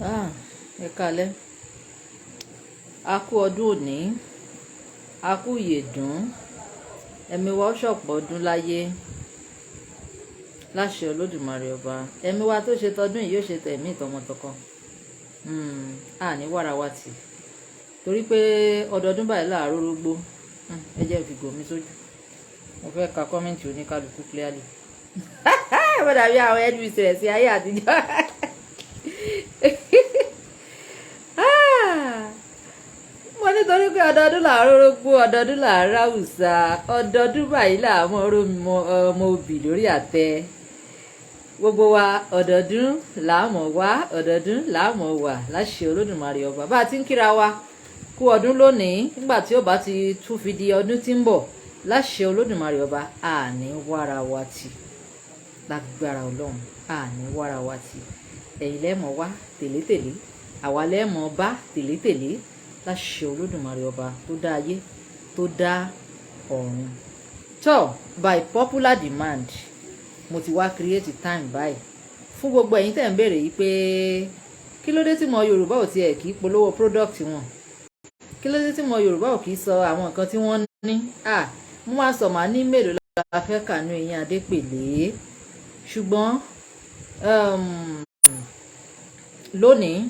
Ah, ẹ káalẹ́. A kú ọdún òní, a kú ìyèdún, ẹ̀mí wa ó ṣọ̀pọ̀ ọdún láyé. Láṣẹ Olódùmarè ọba. Ẹ̀mí wa tó ṣe tọdún yìí yóò ṣe tẹ̀mí tọmọtọkọ. A ní wàrà wa tì. Torí pé ọdọọdún báyìí láàárọ̀ orógbó. Ẹ jẹ́ n fi gò mi sójú. Mo fẹ́ ka comment oníkálukú clearly. Mo dàbí àwọn headmistress ayé àtijọ́. Ah! Mo nítorí pé ọdọọdún làárọ̀ orógbó, ọdọọdún làárọ̀ àwùsà, ọdọọdún báyìí làá ọmọ obì lórí àtẹ. Gbogbo wa, ọdọọdún làá mọ̀ wá, ọdọọdún làá mọ̀ wà láṣẹ Olódùmarè ọba. Bá a ti ń kíra wa kú ọdún lónìí, nígbà tí ó bá ti tún fi di ọdún tí ń bọ̀, láṣẹ Olódùmarè ọba, a ní wára wa tì. Lágbára Ọlọ́run, a ní wára wa tì. Ẹ̀yin lẹ́mọ̀ wá tèlétèlé, àwa lẹ́mọ̀ bá tèlétèlé, láṣẹ Olódùmarè ọba tó dá ayé, tó dá ọ̀run. Tó, by popular demand, mo ti wá create time báyìí fún gbogbo ẹ̀yin tẹ̀ ń béèrè yìí pé kí ló dé tí mo Yorùbá ò tiẹ̀ kì í polówó product wọn, kí ló dé tí mo Yorùbá ò kì í sọ àwọn nǹkan tí wọ́n ní. Ah, mo máa sọ, màá ní mélòó la fẹ́ kànú eyín Adépèlé. Ṣùgbọ́n lónìí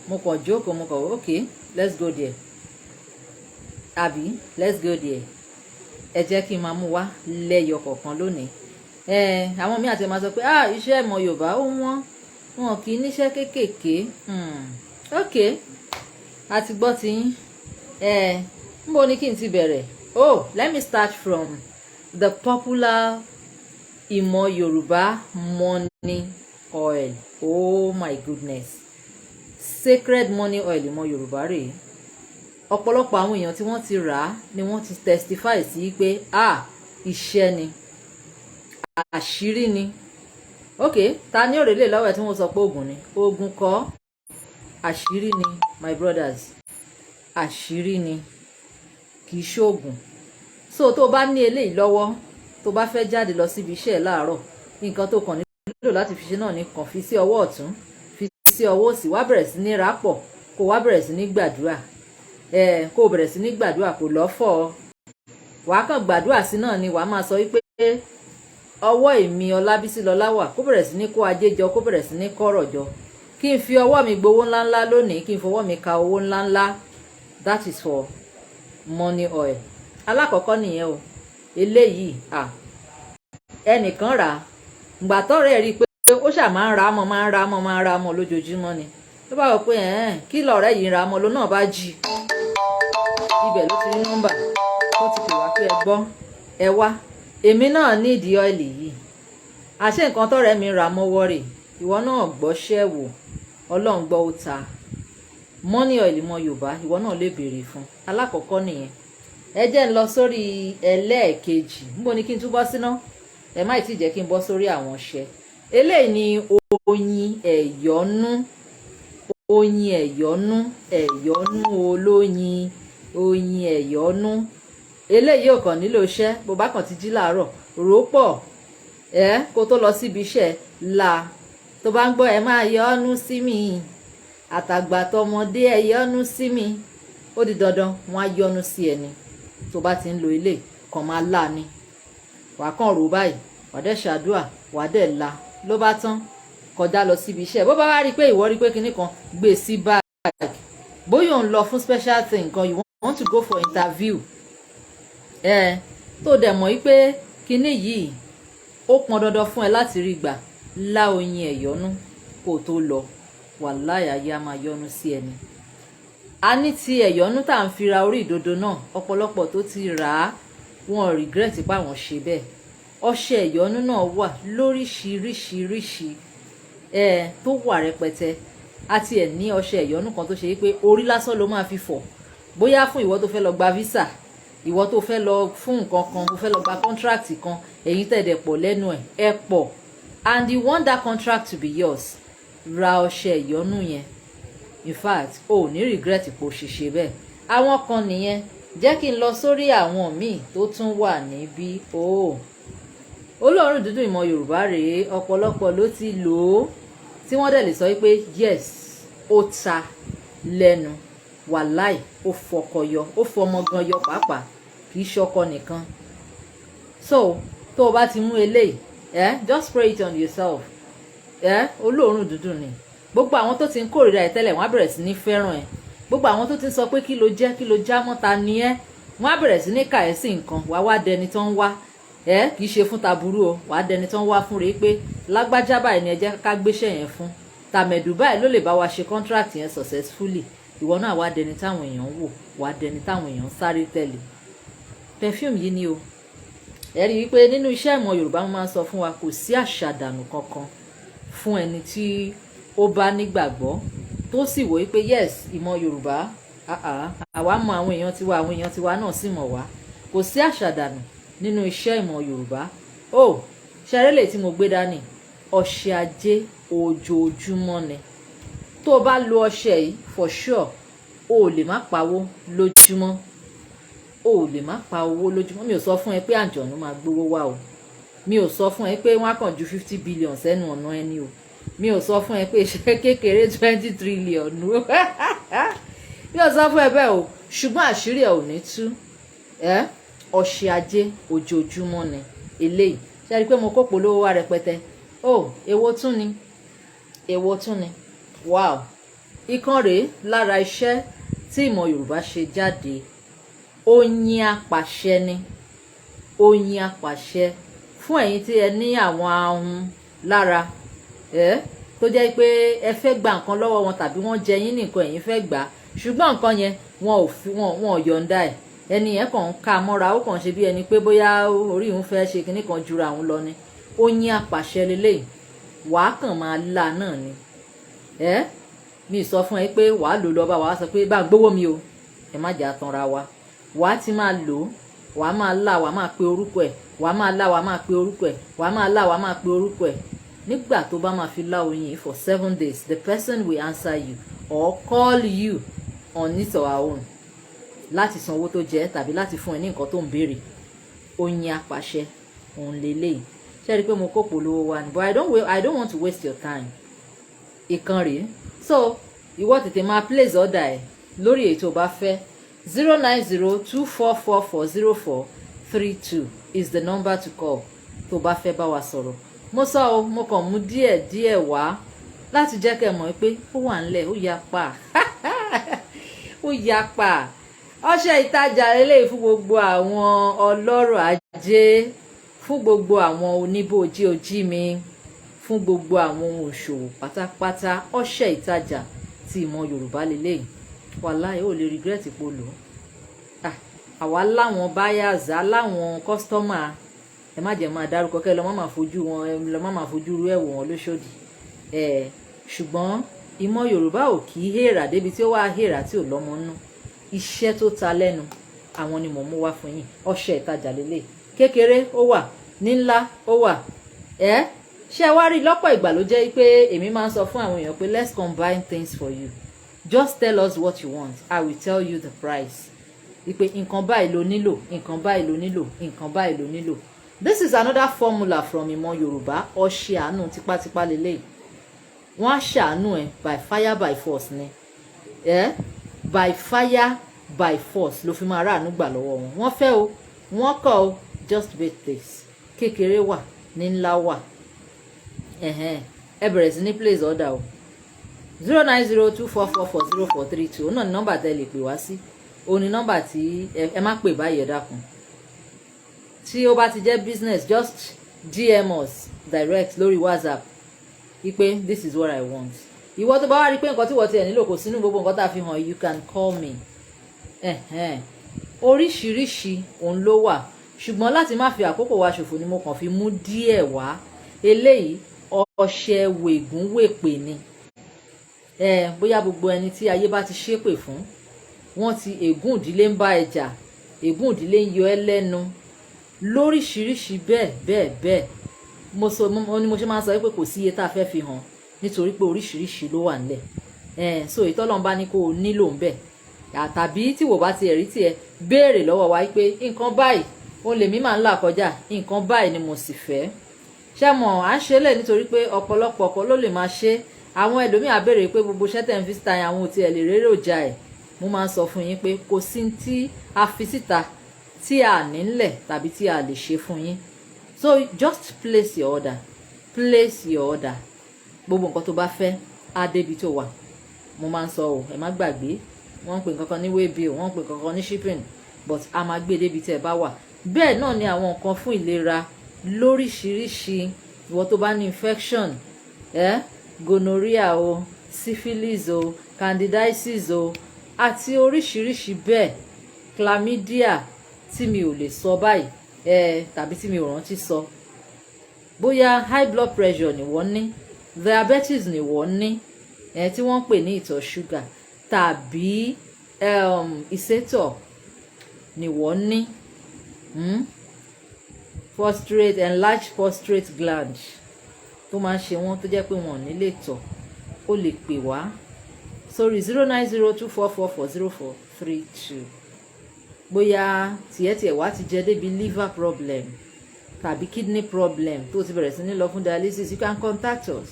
mo kàn jókòó, mo kàn, "Okay, let's go there," àbí "Let's go there." Ẹ jẹ́ kí n máa mú wá lẹ́yọ kọ̀ọ̀kan lónìí. Àwọn míì àti ẹ̀ máa sọ pé, "Ah, iṣẹ́ ìmọ̀ Yorùbá ó wọ́n, wọn kì í níṣẹ́ kéékèèké." Ok, a ti gbọ́ ti yín. Níbo ni kí n ti bẹ̀rẹ̀? Oh, let me start from the popular Ìmọ̀ Yorùbá money oil. Oh my goodness, sacred money oil Ìmọ̀ Yorùbá rèé. Ọ̀pọ̀lọpọ̀ àwọn èèyàn tí wọ́n ti rà á ni wọ́n ti testify sí pé, ah, iṣẹ́ ni, àṣírí ni. Ok, ta ní òrèlè lọ́wọ́ ẹ̀ tí wọ́n sọ pé oògùn ni? Oògùn kọ́, àṣírí ni, my brothers, àṣírí ni, kì í ṣoògùn. So tó o bá ní eléyìí lọ́wọ́, tó bá fẹ́ jáde lọ síbi iṣẹ́ ẹ̀ láàárọ̀, nǹkan tó kàn nílò láti fi ṣe náà ni kàn fi sí ọwọ́ ọ̀tún, fi sí ọwọ́ òsì, wá bẹ̀rẹ̀ sí ní rápọ̀, kó wá bẹ̀rẹ̀ sí ní gbàdúrà. Ẹ kó o bẹ̀rẹ̀ sí ní gbàdúrà, kò lọ́fọ̀, wàá kàn gbàdúrà sí náà ni. Wàá máa sọ wípé ọwọ́ èmi Ọlábísí lọlá wà, kó bẹ̀rẹ̀ sí ní kó ajé jọ, kó bẹ̀rẹ̀ sí ní kọ́rọ̀ jọ, kí n fi ọwọ́ mi gbowó ńláńlá lónìí, kí n fọwọ́ mi ka owó ńláńlá. That is for money oil. Alákọ̀ọ́kọ́ nìyẹn o. Eléyìí, à ẹnìkan rà á, ìgbà tọ́rẹ́ rí i pé ó ṣà máa ń ra mọ́, máa ń ra mọ́, máa ń ra mọ́ lójoojúmọ́ ni, ló bá wọ pé ẹ̀ẹ́n kí lọ̀rẹ́ yìí ń ra mọ́, ló náà bá jí. Ibẹ̀ ló ti rí nọ́mbà tó ti pè wá pé, "Ẹ gbọ́, ẹ wá, èmi náà nídìí oil yìí. Àṣé nǹkan tọ́rẹ́ mi rà mọ́wọ́ rè?" Ìwọ náà gbọ́ṣẹ́ wò, Ọlọ́run gbọ́, ó ta money oil mọ́ Yorùbá, ìwọ náà lè béèrè fún. Alákọ̀ọ́kọ́ nìyẹn. Ẹ jẹ́ ń lọ sórí ẹlẹ́ẹ̀kejì. Níbo ni kí n tún bọ́ síná? Ẹ má tí ì jẹ́ kí n bọ́ sórí àwọn ọṣẹ. Eléyìí ni oyin ẹ̀yọ́nú, oyin ẹ̀yọ́nú, ẹ̀yọ́nú olóyin, oyin ẹ̀yọ́nú. Eléyìí ò kàn nílò iṣẹ́. Bó bá kàn ti jí láàárọ̀, rò ó pọ̀ ẹ kó tó lọ síbi iṣẹ́ la. Tó bá ń gbọ́, "Ẹ máa yọ́nú sí mi, àtàgbà tọmọdé, ẹ yọ́nú sí mi," ó di dandan, wọn á yọ́nú sí ẹni. Tó bá ti ń lo ilé kàn, máa lá ni. Wàá kàn rò báyìí, wàá dẹ̀ ṣàdúà, wàá dẹ̀ la, ló bá tán. Kọjá lọ síbi iṣẹ́. Bó bá wá rí i pé ìwọ rí i pé kinní kan, gbé sí báàgì. Bóyá ò ń lọ fún special thing kan, you want to go for interview, ẹ tó dẹ̀ mọ̀ wípé kinní yìí ó pọn dandan fún ẹ láti rí gbà, lá oyin ẹ̀yọ́nú kó o tó lọ. Wàláhì, ayé á máa yọ́nú sí ẹni. A ní ti ẹ̀yọ́nú tá à ń fi ra orí ìdodo náà. Ọ̀pọ̀lọpọ̀ tó ti rà á, wọn regret pé àwọn ṣe bẹ́ẹ̀. Ọṣẹ ẹ̀yọ́nú náà wà lóríṣiríṣiríṣi ẹ tó wà rẹpẹtẹ. Àti ẹ̀ ní ọṣẹ ẹ̀yọ́nú kan tó ṣe wípé orí lásán ló máa fi fọ̀. Bóyá fún ìwọ tó fẹ́ lọ gba visa, ìwọ tó fẹ́ lọ fún nǹkan kan, tó fẹ́ lọ gba contract kan, èyí tẹ̀dẹ̀ pọ̀ lẹ́nu ẹ̀ ẹ pọ̀, and you want that contract to be yours, ra ọṣẹ ìyọ́nú yẹn. In fact, o ò ní regret pò ṣiṣẹ́ bẹ́ẹ̀. Àwọn kan nìyẹn. Jẹ́ kí n lọ sórí àwọn míì tó tún wà níbí o. Olóòórùn dúdú Ìmọ̀ Yorùbá rèé. Ọ̀pọ̀lọpọ̀ ló ti lò ó tí wọ́n dẹ̀ lè sọ wípé yes. Ó ta lẹ́nu, wàláì, ó fọkọ yọ, ó fọmọ gan yọ pàápàá, kì í ṣọkọ nìkan. So tó o bá ti mú eléyìí, just spray it on yourself. Olóòórùn dúdú ni. Gbogbo àwọn tó ti ń kórìíra ẹ tẹ́lẹ̀, wọ́n á bẹ̀rẹ̀ sí ní fẹ́ràn ẹ. Gbogbo àwọn tó ti ń sọ pé, "Kí ló jẹ́? Kí ló já mọ́? Ta ni ẹ́?" wọ́n á bẹ̀rẹ̀ sí ní kà ẹ́ sí nǹkan. Wàá wá dẹni tó ń wá ẹ, kì í ṣe fún taburú o, wàá dẹni tó ń wá fún rèé pé lágbájá báyìí ni ẹ jẹ́ ká gbéṣẹ́ yẹn fún, tàmẹ̀dù báyìí ló lè bá wa ṣe contract yẹn successfully. Ìwọ náà wá dẹni táwọn èèyàn ń wò, wàá dẹni táwọn èèyàn ń sáré tẹ̀lé. Perfume yìí ni o. Ẹ rí i pé nínú iṣẹ́ ìmọ̀ Yorùbá, wọ́n máa ń sọ fún wa, kò sí àṣàdànù kankan fún ẹni tí ó bá nígbàgbọ́, tó sì wò pé yes, ìmọ̀ Yorùbá, àwa mọ àwọn èèyàn tiwa, àwọn èèyàn tiwa náà sì mọ̀ wá. Kò sí àṣàdànù nínú iṣẹ́ ìmọ̀ Yorùbá o. Ṣẹrẹ́lẹ̀ tí mo gbé dání, ọṣẹ ajé ojoojúmọ́ ni. Tó o bá lo ọṣẹ yìí, for sure, o ò lè má pawó lójúmọ́, o ò lè má pa owó lójúmọ́. Mi ò sọ fún ẹ pé àǹjọ̀nú máa gbówó wá o. Mi ò sọ fún ẹ pé wọ́n á kàn ju 50 billion sẹ́nu ọ̀nà ẹni o. Mi ò sọ fún ẹ pé iṣẹ́ kékeré 20 trillion o. Mi ò sọ fún ẹ bẹ́ẹ̀ o. Ṣùgbọ́n àṣírí ẹ ò ní tú ẹ. Ọṣẹ ajé ojoojúmọ́ ni eléyìí. Ṣe rí i pé mo kó polówó wá rẹpẹtẹ o? Èwo tún ni? Èwo tún ni? Wow, ìkan rèé lára iṣẹ́ tí ìmọ̀ Yorùbá ṣe jáde. Oyin apàṣẹ ni, oyin apàṣẹ fún ẹ̀yin tí ẹ ní àwọn ahun lára ẹ, tó jẹ́ pé ẹ fẹ́ gba nǹkan lọ́wọ́ wọn tàbí wọ́n jẹ yín ní nǹkan, ẹ̀yin fẹ́ gbà á, ṣùgbọ́n nǹkan yẹn, wọn ò fi wọn ò yọ̀ǹda ẹ̀. Ẹni yẹn kàn ń ká mọ́ra, ó kàn ṣe bí ẹni pé bóyá orí òun fẹ́ ṣe kinní kan jura òun lọ ni. Oyin apàṣẹ lélẹ́yìí, wàá kàn máa la náà ni. Ẹ mi sọ fún ẹ pé wàá lò lọ bá wàá sọ pé bá gbówó mi o. Ẹ má jà tanra wa. Wàá ti máa lò ó, wàá máa là, wàá máa pe orúkọ ẹ, wàá máa là, wàá máa pe orúkọ ẹ, wàá máa là, wàá máa pe orúkọ ẹ. Nígbà tó bá máa fi lá oyin for 7 days, the person will answer you or call you on his or her own láti san owó tó jẹ tàbí láti fún ẹ ní nǹkan tó ń béèrè. Oyin apàṣẹ òun lélẹ́yìí. Ṣé ẹ rí i pé mo kó polówó wa ni? But I don't want to waste your time. Ìkan rèé. So ìwọ tètè máa place order ẹ lórí èyí tó bá fẹ́. 09024440432 is the number to call tó bá fẹ́ bá wa sọ̀rọ̀. Mo sọ o, mo kàn mú díẹ̀ díẹ̀ wá láti jẹ́ kẹ́ mọ̀ pé ó wà ńlẹ̀, ó ya pa, ó ya pa. Ọṣẹ ìtajà eléyìí fún gbogbo àwọn ọlọ́rọ̀ ajé, fún gbogbo àwọn oníbòjì ojí mi, fún gbogbo àwọn òṣòwò pátápátá. Ọṣẹ ìtajà tí ìmọ̀ Yorùbá lélẹ́yìí, wàláhì, ó lè regret polo. Àwa láwọn buyers, láwọn customer. Ẹ má jẹ́ máa dárúkọ kẹ́ ẹ lọ má máa fojú wọn, ẹ lọ má máa fojú rú ẹ̀wọ̀n wọn lóṣòdì ẹ. Ṣùgbọ́n ìmọ̀ Yorùbá ò kì í hèrà débi tí ó wá hèrà tí ò lọ́mọ nú. Iṣẹ́ tó ta lẹ́nu àwọn ni mò ń mú wá fún yín. Ọṣẹ ìtajà lélẹ̀, kékeré ó wà, ní ńlá ó wà. Ẹ ṣé wá rí, lọ́pọ̀ ìgbà ló jẹ́ pé èmi máa ń sọ fún àwọn èèyàn pé let's combine things for you. Just tell us what you want, I will tell you the price, wípé nǹkan báyìí ló nílò, nǹkan báyìí ló nílò, nǹkan báyìí ló nílò. This is another formula from ìmọ̀ Yorùbá. Ọṣẹ àánú tipátipá lélẹ́yìí. Wọ́n á ṣàánú ẹ by fire by force ni. Eh? By fire by force ló fi máa ráàánú gbà lọ́wọ́ wọn. Wọ́n fẹ́ o, wọ́n kọ̀ o, just wait this. Kékeré wà, ní ńlá wà. Ẹ bẹ̀rẹ̀ sí ní place order o. 09024440432 náà ní nọ́mbà tẹ́ lè pè wá sí. Òun ní nọ́mbà tí ẹ má pè báyìí, ẹ dákun. Tí ó bá ti jẹ́ business, just DM us direct lórí WhatsApp wípé this is what I want. Ìwọ tó bá wá rí pé nǹkan tí wọ́n ti ẹ̀ nílò kò sínú gbogbo nǹkan tá a fi hàn, you can call me. Oríṣiríṣi òun ló wà, ṣùgbọ́n láti má fi àkókò wa ṣòfò ni mo kàn fi mú díẹ̀ wá. Eléyìí, ọṣẹ wègún wèpè ni. Bóyá gbogbo ẹni tí ayé bá ti ṣépè fún, wọ́n ti ègún ìdílé ń bá ẹ jà, ègún ìdílé ń yọ ẹ́ lẹ́nu lóríṣiríṣi, bẹ́ẹ̀ bẹ́ẹ̀ bẹ́ẹ̀. Mo sọ mo ní mo ṣe máa ń sọ pé kò sí iye tá a fẹ́ fi hàn nítorí pé oríṣiríṣi ló wà nílẹ̀. So ìtọ́lọ́n bá ní kó o nílò ń bẹ̀, tàbí tí wò bá ti ẹ̀rí tiẹ̀ béèrè lọ́wọ́ wa pé nǹkan báyìí òun lèmi máa ń là kọjá, nǹkan báyìí ni mo sì fẹ́. Ṣé mọ̀, à ń ṣe lẹ̀ nítorí pé ọ̀pọ̀lọpọ̀ ọkọ ló lè máa ṣe. Àwọn ẹlòmíì á béèrè pé gbogbo iṣẹ́ tẹ̀ ń fi síta yẹn, àwọn ò tiẹ̀ lè rérò jà ẹ̀. Mo máa ń sọ fún yín pé kò sí tí a fi síta tí a ní ńlẹ̀ tàbí tí a lè ṣe fún yín. So just place your order, place your order. Gbogbo nǹkan tó bá fẹ́ á débi tó wà. Mo máa ń sọ o, ẹ má gbàgbé, wọ́n ń pè nǹkan kan ní waybill, wọ́n ń pè nǹkan kan ní shipping, but a máa gbé débi tí ẹ bá wà. Bẹ́ẹ̀ náà ni àwọn nǹkan fún ìlera lóríṣiríṣi. Ìwọ tó bá ní infection, gonorrhea o, syphilis o, candidiasis o, àti oríṣiríṣi bẹ́ẹ̀, chlamydia tí mi ò lè sọ báyìí tàbí tí mi ò rántí sọ. Bóyá high blood pressure ni wọ́n ní, diabetes ni wọ́n ní, tí wọ́n ń pè ní ìtọ̀ ṣúgà, tàbí ìsétọ̀ ni wọ́n ní, Prostate, enlarged prostate gland tó máa ń ṣe wọ́n, tó jẹ́ pé wọn ò ní lè tọ̀, ó lè pè wá sórí 09024440432. Bóyá tiẹ̀tiẹ̀ wá ti jẹ débi liver problem tàbí kidney problem tó ti bẹ̀rẹ̀ sí ní lọ fún dialysis, you can contact us.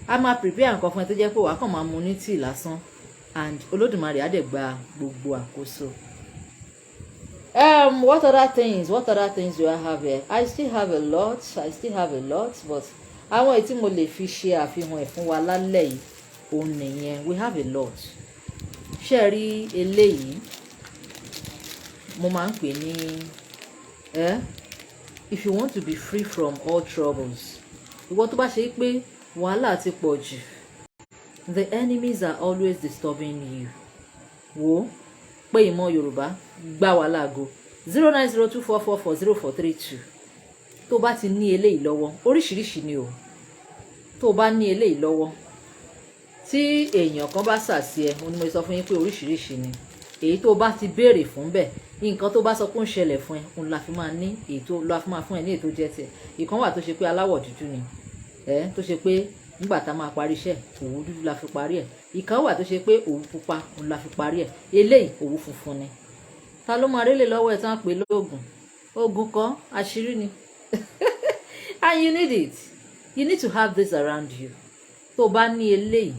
A máa prepare nǹkan fún ẹ tó jẹ́ pé wàá kàn máa mu ní tíì lásán, and Olódùmarè á dẹ̀ gba gbogbo àkóso. What other things? What other things do I have here? I still have a lot. I still have a lot, but àwọn èyí tí mo lè fi ṣe àfihàn ẹ̀ fún wa lálẹ́ yìí, òun nìyẹn. We have a lot. Ṣé ẹ rí eléyìí? Mo máa ń pè ní if you want to be free from all troubles. Ìwọ tó bá ṣe pé wàhálà ti pọ̀ jù, the enemies are always disturbing you. Wo pé Ìmọ̀ Yorùbá gbá wa láago 09024440432. Tó bá ti ní eléyìí lọ́wọ́, oríṣiríṣi ni o. Tó bá ní eléyìí lọ́wọ́, tí èèyàn kan bá sàsí ẹ, ó ní mo sọ fún yín pé oríṣiríṣi ni. Èyí tó bá ti béèrè fún bẹ́ẹ̀, nǹkan tó bá sọ pé ó ń ṣẹlẹ̀ fún ẹ, òun la fi máa ní èyí tó la fi máa fún ẹ ní èyí tó jẹ́ tiẹ̀. Ìkan wà tó ṣe pé aláwọ̀ dúdú ni ẹ, tó ṣe pé nígbà tá a máa parí iṣẹ́, òwú dúdú la fi parí ẹ̀. Ìkan wà tó ṣe pé òwú pupa òun la fi parí ẹ̀. Eléyìí, òwú funfun ni. Ta ló máa rélè lọ́wọ́ ẹ̀ tán pé lóògùn? Oògùn kan àṣírí ni, and you need it. You need to have this around you. Tó bá ní eléyìí,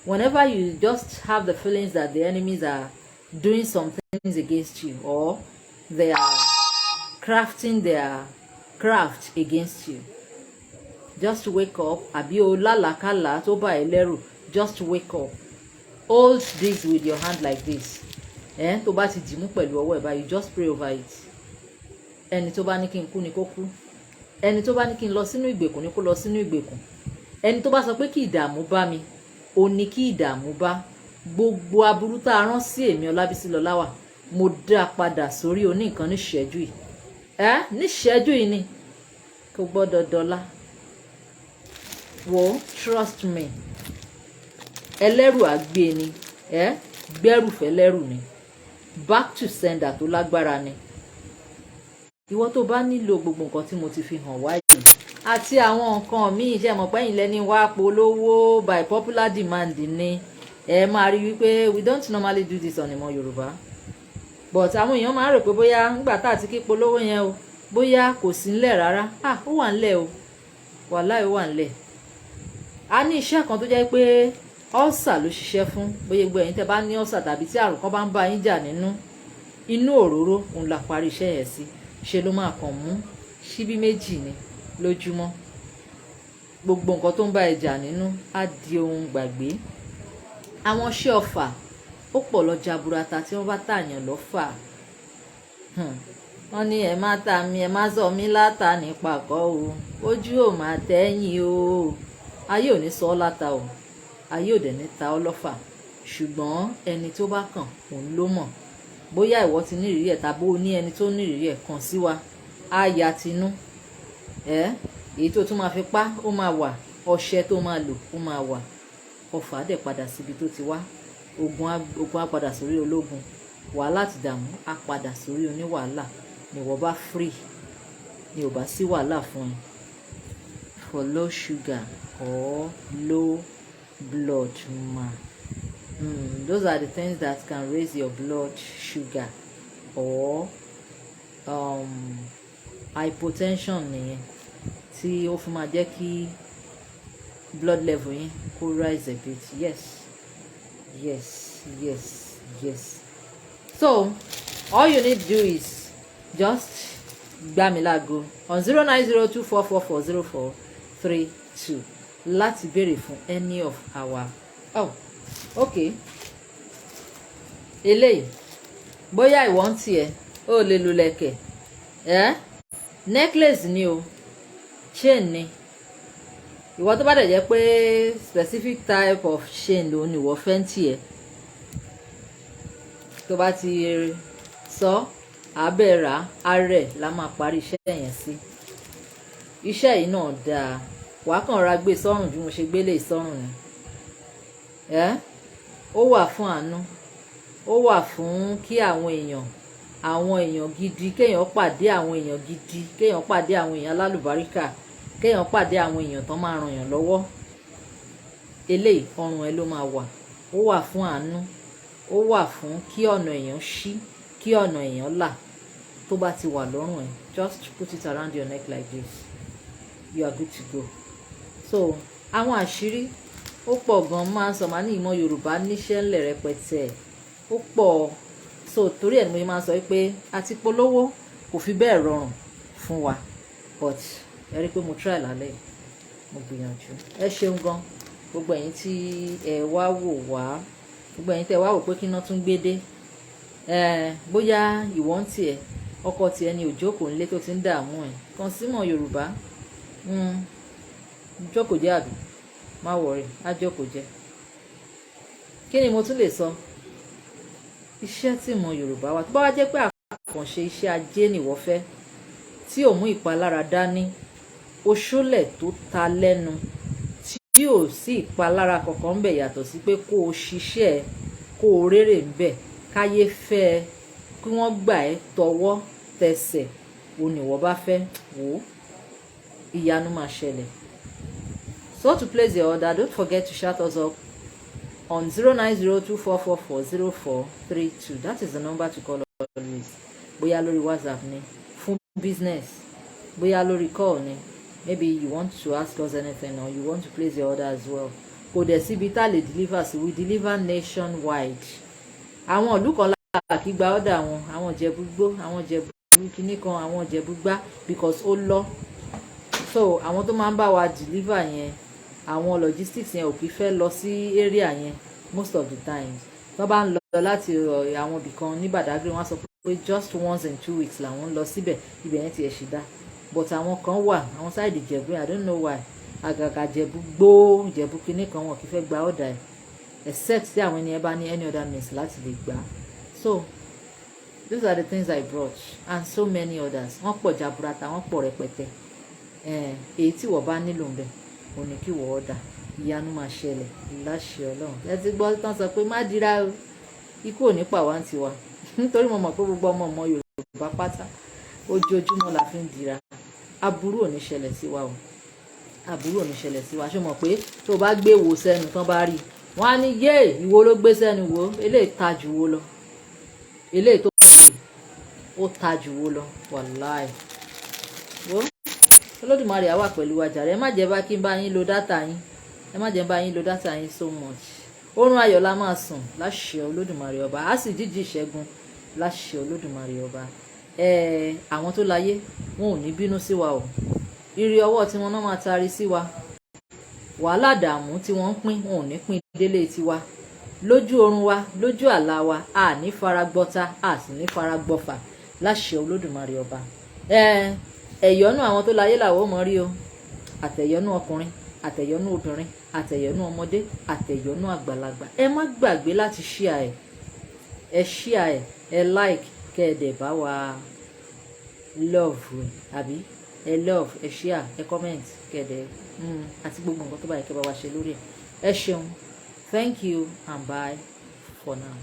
whenever you just have the feelings that the enemies are doing some things against you or they are crafting their craft against you, just wake up. Àbí o lálàkàlà tó bá ẹ lẹ́rù, just wake up, hold this with your hand like this. Tó bá ti dìímú pẹ̀lú ọwọ́ ẹ̀ báyìí, just pray over it. Ẹni tó bá ní kí n kú ni kó kú. Ẹni tó bá ní kí n lọ sínú ìgbèkùn ni kó lọ sínú ìgbèkùn. Ẹni tó bá sọ pé kí ìdààmú bá mi, ó ní kí ìdààmú bá. Gbogbo aburú tá a rán sí èmi Ọlábísí Lọláwà, mo dá a padà sórí oníǹkan níṣẹ́jú yìí. Ẹ níṣẹ́jú yìí ni, kò gbọ́dọ̀ dọ́là. Wo, trust me, ẹlẹ́rù àgbé ni ẹ gbẹ́rù fẹ́lẹ́rù ni, back to sender tó lágbára ni. Ìwọ tó bá nílò gbogbo nǹkan tí mo ti fi hàn wáyé àti àwọn nǹkan míì, ṣe mọ̀ pẹ́yìn lẹ́ni wá polówó by popular demand ni. Ẹ máa rí wípé we don't normally do this on Ìmọ̀ Yorùbá, but àwọn èèyàn máa ń rò pé bóyá ńgbà tá àti kí polówó yẹn o, bóyá kò sí ńlẹ̀ rárá. Ah, ó wà ńlẹ̀ o, wàláì, ó wà ńlẹ̀. A ní iṣẹ́ kan tó jẹ́ pé ulcer ló ṣiṣẹ́ fún. Bóyá gbogbo ẹ̀yin tẹ́ bá ní ulcer tàbí tí àrùn kan bá ń bá yín jà nínú inú, òróró òun la parí iṣẹ́ yẹn sí. Ṣe ló máa kàn mú ṣíbí 2 ni lójúmọ́, gbogbo nǹkan tó ń bá ẹ jà nínú á di ohun gbàgbé. Àwọn iṣẹ́ ọfà ó pọ̀ lọ jaburata tí wọ́n bá tààyàn lọ́fà. Wọ́n ní ẹ má ta mi, ẹ má sọ mí láta nípa kọ́ o, ojú ò má tẹ́yìn o. Ayé ò ní sọ ọ́ láta o, ayé ò dẹ̀ ní ta ọ́ lọ́fà, ṣùgbọ́n ẹni tó bá kàn, òun ló mọ̀. Bóyá ìwọ ti ní ìrírí ẹ̀ tàbí o ní ẹni tó ní ìrírí ẹ̀, kàn sí wa. Á ya tinú ẹ, èyí tó tún máa fi pa ó máa wà, ọṣẹ tó máa lò ó máa wà. Ọfà dẹ̀ padà síbi tó ti wá. Ogun á padà sórí ológun, wàhálà àti ìdààmú á padà sórí oníwàhálà. Ni ìwọ bá free, ni ò bá sí wàhálà fún ẹ. For low sugar or low blood ma, those are the things that can raise your blood sugar or hypotension nìyẹn, tí ó fi máa jẹ́ kí blood level yín kó rise a bit. Yes. So all you need to do is just gbá mi láago on 09024440432 láti béèrè fún any of our, oh, okay, eléyìí. Bóyá ìwọ ń tiẹ̀ ó lè lu lẹ̀kẹ̀ ẹ́, necklace ni o, chain ni. Ìwọ tó bá dẹ̀ jẹ́ pé specific type of chain ló ní ìwọ fẹ́ ń tiẹ̀, tó bá ti sọ abẹ́ rà arẹ̀ la máa parí iṣẹ́ yẹn sí. Iṣẹ́ yìí náà dáa. Wàá kàn ra gbé sọ́rùn bí mo ṣe gbélé sọ́rùn ni ẹ́. Ó wà fún àánú, ó wà fún kí àwọn èèyàn gidi, kéèyàn pàdé àwọn èèyàn gidi, kéèyàn pàdé àwọn èèyàn alálùbáríkà, kéèyàn pàdé àwọn èèyàn tó máa ràn yàn lọ́wọ́. Eléyìí, ọrùn ẹ ló máa wà. Ó wà fún àánú, ó wà fún kí ọ̀nà èèyàn ṣí, kí ọ̀nà èèyàn là. Tó bá ti wà lọ́rùn ẹ, just put it around your neck like this, you are good to go. So àwọn àṣírí ó pọ̀ gan. Máa ń sọ, máa ní ìmọ̀ Yorùbá níṣẹ́ ńlẹ̀ rẹpẹtẹ, ó pọ̀. So torí ẹ̀ ni mo máa ń sọ pé àti polówó kò fi bẹ́ẹ̀ rọrùn fún wa, but ẹ rí i pé mo try lálẹ́, mo gbìyànjú. Ẹ ṣeun gan, gbogbo ẹ̀yin tí ẹ wá wò wá, gbogbo ẹ̀yin tẹ́ wá wò pé kí iná tún gbé dé. Ẹ bóyá ìwọ ń tiẹ̀, ọkọ tiẹ̀ ni òjókòó ńlé tó ti ń dààmú ẹ̀, kàn sí Ìmọ̀ Yorùbá. Jókòó jẹ́, àbí má worry, á jókòó jẹ́. Kí ni mo tún lè sọ? Iṣẹ́ tí Ìmọ̀ Yorùbá wa, tó bá wá jẹ́ pé àkànṣe iṣẹ́ ajé nìwọ fẹ́ tí ò mú ìpalára dání, oṣólẹ̀ tó ta lẹ́nu, tí ò sí ìpalára kankan ń bẹ̀ yàtọ̀ sí pé kó o ṣiṣẹ́ ẹ, kó o rérè ń bẹ̀, káyé fẹ́ ẹ, kí wọ́n gbà ẹ́ tọwọ́ tẹsẹ̀, o nìwọ bá fẹ́ wò ó, ìyanu máa ṣẹlẹ̀. So to place your order, don't forget to shout us up on 09024440432. That is the number to call always. Bóyá lórí WhatsApp ni fún business, bóyá lórí call ni, maybe you want to ask us anything or you want to place your order as well. Kò dẹ̀ síbi tá lè deliver sí. We deliver nationwide. Àwọn ìlú kan láàkí gba order wọn, àwọn Ìjẹ̀bú gbó, àwọn Ìjẹ̀bú kinní kan, àwọn Ìjẹ̀bú gbá, because ó lọ. So àwọn tó máa ń bá wa deliver yẹn, àwọn logistics yẹn ò kì í fẹ́ lọ sí area yẹn most of the times. Tó bá ń lọ láti àwọn ibìkan ní Badagry, wọ́n á sọ pé just once in 2 weeks làwọn ń lọ síbẹ̀. Ibẹ̀ yẹn tiẹ̀ ṣì dá, but àwọn kan wà, àwọn side Ìjẹ̀bú, I don't know why, àgàgà Ìjẹ̀bú gbó, Ìjẹ̀bú kinní kan, wọn kì í fẹ́ gba order ẹ̀ except tí àwọn ènìyàn bá ní any other means láti lè gbà. So these are the things I brought and so many others. Wọ́n pọ̀ jaburata, wọ́n pọ̀ rẹpẹtẹ. Èyí tí wọ́n bá nílò ń bẹ̀, òun ni kí wọ́n order. Ìyanu máa ṣẹlẹ̀ láṣẹ Ọlọ́run. Ẹ ti gbọ́ tán sọ pé má dira o, ikú ò ní pa wá ń tiwa, nítorí mo mọ̀ pé gbogbo ọmọ ọmọ Yorùbá pátá, ojoojúmọ́ la fi ń dira. Aburú ò ní ṣẹlẹ̀ sí wa o, aburú ò ní ṣẹlẹ̀ sí wa. Ṣé o mọ̀ pé tó o bá gbé wo sẹ́nu tán, bá rí wọ́n á ní yé, ìwo ló gbé sẹ́nu wo, eléyìí ta jù wo lọ, eléyìí tó wù ó ta jù wo lọ. Wàláì, wo Olódùmarè á wà pẹ̀lú wa jàre. Ẹ má jẹ́ bá kí n bá yín lo data yín, ẹ má jẹ́ bá yín lo data yín so much. Oorun ayọ̀ la máa sùn láṣẹ Olódùmarè ọba, á sì jíjí ìṣẹ́gun láṣẹ Olódùmarè ọba. Ẹ àwọn tó láyé, wọn ò ní bínú sí wa o. Ire ọwọ́ tí wọn náà máa taari sí wa, wàhálà, dààmú tí wọ́n ń pín, wọn ò ní pín délé tiwa. Lójú oorun wa, lójú àlá wa, a ní fara gbọ́ta, a sì ní fara gbọ́fà láṣẹ Olódùmarè ọba. Ẹ ẹ̀yọ́nú àwọn tó láyé làwọn ò mọ̀ rí o, àtẹ̀yọ́nú ọkùnrin, àtẹ̀yọ́nú obìnrin, àtẹ̀yọ́nú ọmọdé, àtẹ̀yọ́nú àgbàlagbà. Ẹ má gbàgbé láti share ẹ, ẹ share ẹ, ẹ like, kẹ́ ẹ dẹ̀ bá wa love ẹ, àbí ẹ love, ẹ share, ẹ comment, kẹ́ ẹ dẹ̀ àti gbogbo nǹkan tó bá yẹ kẹ́ bá wa ṣe lórí ẹ. Ẹ ṣeun. Thank you and bye for now.